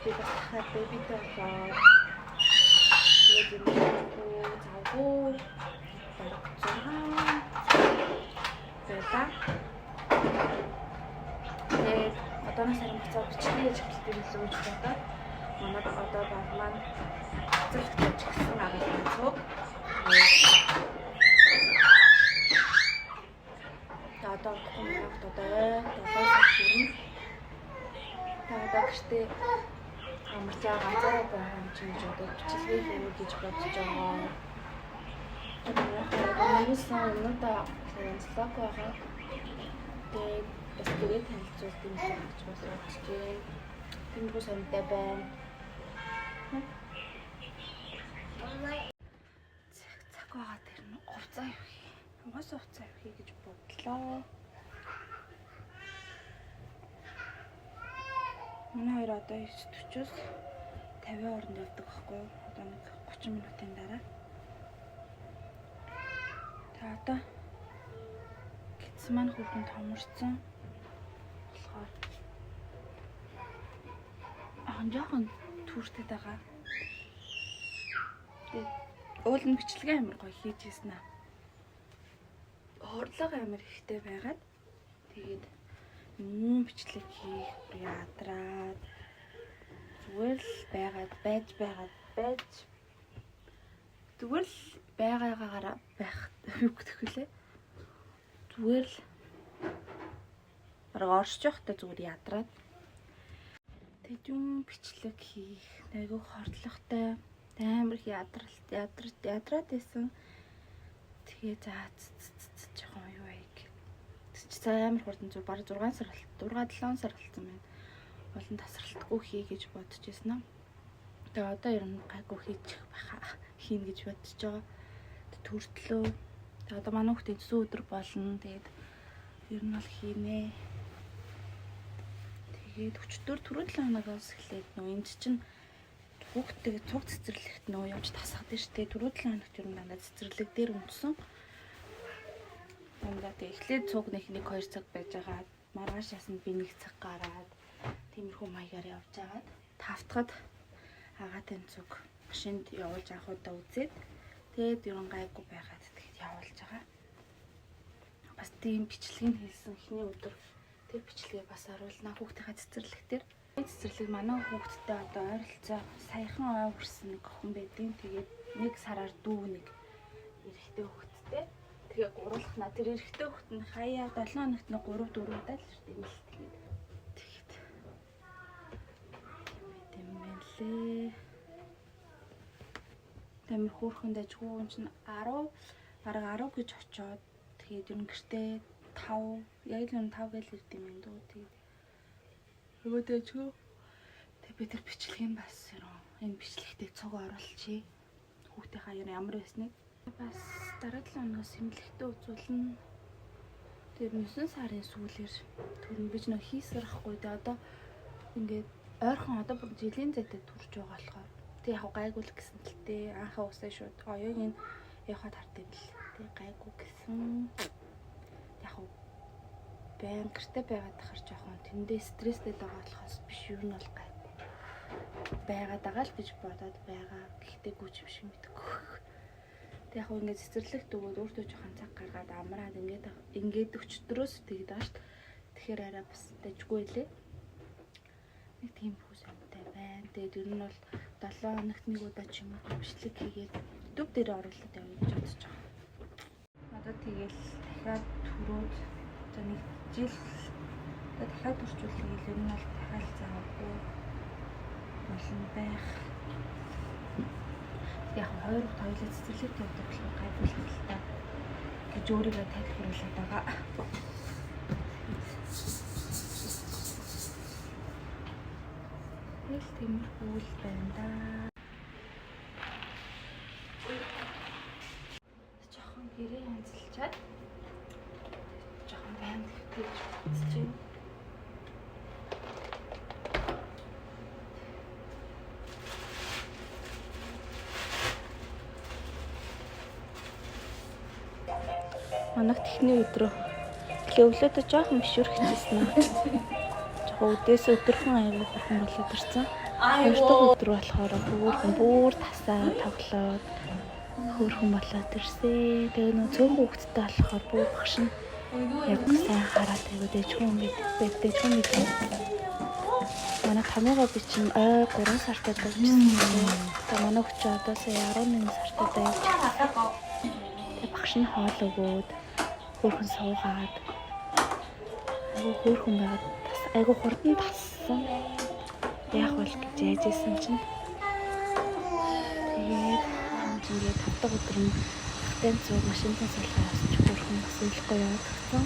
Би бас дахиад baby-тэй болоод тэгээд юм завгүй бараг 6 байлаа. Тэгээд одооноос харин буцаад бичлэг хийж эхэлдэг юм лөө гэж бодоод манай одоо баг маань зөвхт гэж гисэн агаалын цуг. Тэгээд одоо удахгүй манайд одоо 7 сар хүрнэ. Тэгээд одоо гэртээ амарч байгаа ганцаараа байгаа юм чинь гэж одоо бичлэгээ хийе гэж бодож байгаа. Тэгээд юмнуудаа янзлаагүй байгаа. Тэгээд бас гэрээ танилцуулт юм шиг гэж бас бодож байна. Тиймэрхүү сонирхолтой байна. Цаг цаг байгаа тэр нь хувцас авах. Угаасаа хувцас авах гэж бодлоо. Манай хоёр одоо 9:40-оос 50 оронд явдаг байхгүй юу? Одоо нэг 30 минутын дараа. Тэгээ одоо гидс маань хүүхэн томорцсон. Болохоор жоохон түүртэй байгаа. Тэгээд уул нь бичлэгээ амар гоё хийж ийсэн аа. Хорлого амар ихтэй байгаад тэгээд юм бичлэг хийх ядраад зүгээр л байгаад байж байгаад байж зүгээр л байгаагаараа байх юу гэх вүлээ. Зүгээр л бараг оршиж явахдаа зүгээр ядраад тэгээд юм бичлэг хийх айгүй хордлоготой амар их ядраад байсан. Тэгээ за жоохон юу аяг. За амар хурдан зүр бараг 6 сар 6 7 сар болсон байна. Олон тасралтгүй хий гэж бодож байсан аа. Тэгээ одоо ер нь гайгүй хийчих байхаа хийнэ гэж бодож байгаа. Төртлөө. Тэгээ одоо манай хүүхдийн зүсүү өдөр болно. Тэгээд ер нь бол хийнэ. Тэгээд өчтөр түрүү 7 хоногоос эхлээд нөө энд чинь хүүхдтэйгээ цуг цэцэрлэгт нөө явж тасгадаг шүү дээ. Түрүү 7 хоногт ер нь дандаа цэцэрлэг дээр үндсэн. Дандаа тэг эхлээд цуг нэг 2 цаг байж байгаа. Маргааш ясанд би 1 цаг гараад тиймэрхүү маягаар явж агаад тавтахад агаатай цуг машинд явуулж авах удаа үзээд тэгээд ер нь гайгүй байгаад тэгэхэд явуулж байгаа. Бас тийм бичлэгийг хийсэн эхний өдөр тэр бичлэгээ бас оруулнаа хүүхдийнхаа цэцэрлэг дээр. Цэцэрлэг манай хүүхдтэй одоо ойролцоо саяхан ой хүрсэн нэг охин байдیں۔ Тэгээд нэг сараар дүү нэг эрэгтэй хүүхдтэй. Тэгээ гуруулхнаа тэр эрэгтэй хүүхд нь хаяа 7 хоногт нэг 3 4 удаа л шүү дээ. Тэгээд тэгэхэд тийм юм лээ. Тамир хөөрхөн дажгүй юм чинь 10 бараг 10 гэж очоод тэгээд ер нь гэртээ 5 яг л юм 5 гээл ирд юм байна дөө. Тэгээд нөгөө дажгүй. Тэгээд би тэр бичлэгийг бас ер нь энэ бичлэгтээ цуг оруулчихъя. Хүүхдийнхаа ер нь ямар байсныг бас дараа 7 хоногоос сэмлэхтээ үзүүлнэ. Тэр 9 сарын сүүлээр төрнө гэж нөө хийсэр ахгүй. Тэгээ одоо ингээд ойрхон одоо бүр жилийн зайтай төрж байгаа болохоор тэг яг гайгүй л гэсэн тэлтэй анхаа усаа шууд оёог нь явахад хард юм л. Тэг гайгүй гэсэн. Яг байн гэрте байгаад тахар жоохон тэндээ стресстэй байгаа болохоос биш ер нь бол гайгүй байгаад байгаа л гэж бодоод байгаа. Гэхдээ гүч юм шиг мэдэхгүй. Тэг яг ингээд цэцэрлэгт өгөөд өөртөө жоохон цаг гаргаад амраад ингээд өчтөрөөс тэгдэг байгаа шүү дээ. Тэгэхээр арай бас дажгүй лээ. Нэг тийм хүү сонтой байна. Тэгээд ер нь бол 7 хоногт нэг удаа ч юм уу бичлэг хийгээд YouTube дээр оруулаад явъя гэж бодож байгаа. Одоо тэгэл дахиад төрөөд за нэг жил одоо дахиад төрчүүл тэгэл ер нь бол дахиад заавгүй болно байх. Яг хоёр хот хоёулаа цэцэрлэгт явдаг болохоор гайгүй л та гэж өөрийгөө тайлбарлаад байгаа. Тэгэл тиймэрхүү л байна да. Жохон гэрээ янзалчаад жохон байна гэж бодож байна. Манайх техний өдрөө. Тэгэхээр өглөөдөө жоохон бишүрхчихсэн аа. Жоохон өдөөс өдөрхөн аягүй бурхан болоод ирсэн. Хоёр дахь өдөр болохоор хөөрхөн бүр тасаа тоглоод хөөрхөн болоод ирсэн. Тэгээ нөө цөөхөн хүүхэдтэй болохоор бүр багш нь яг сайн хараад айгуу дэжгүй юм байдаг юм билээ. Манай томьёогоо би чинь ой 3 сартай дууссан. Тэгээ манай хүч одоо сая 11 сартай байж. Тэгээ багш нь хоол өгөөд хөөрхөн суугаад айгуу хөөрхөн байгаад бас айгуу хурдан тассан. Яах вэ гэж яажсэн чинь тэгээд ингээд 5 дахь өдөр нь ахтай цуг машинтан суулгаад ч хөөрхөн бас уйлахгүй яваад гисэн.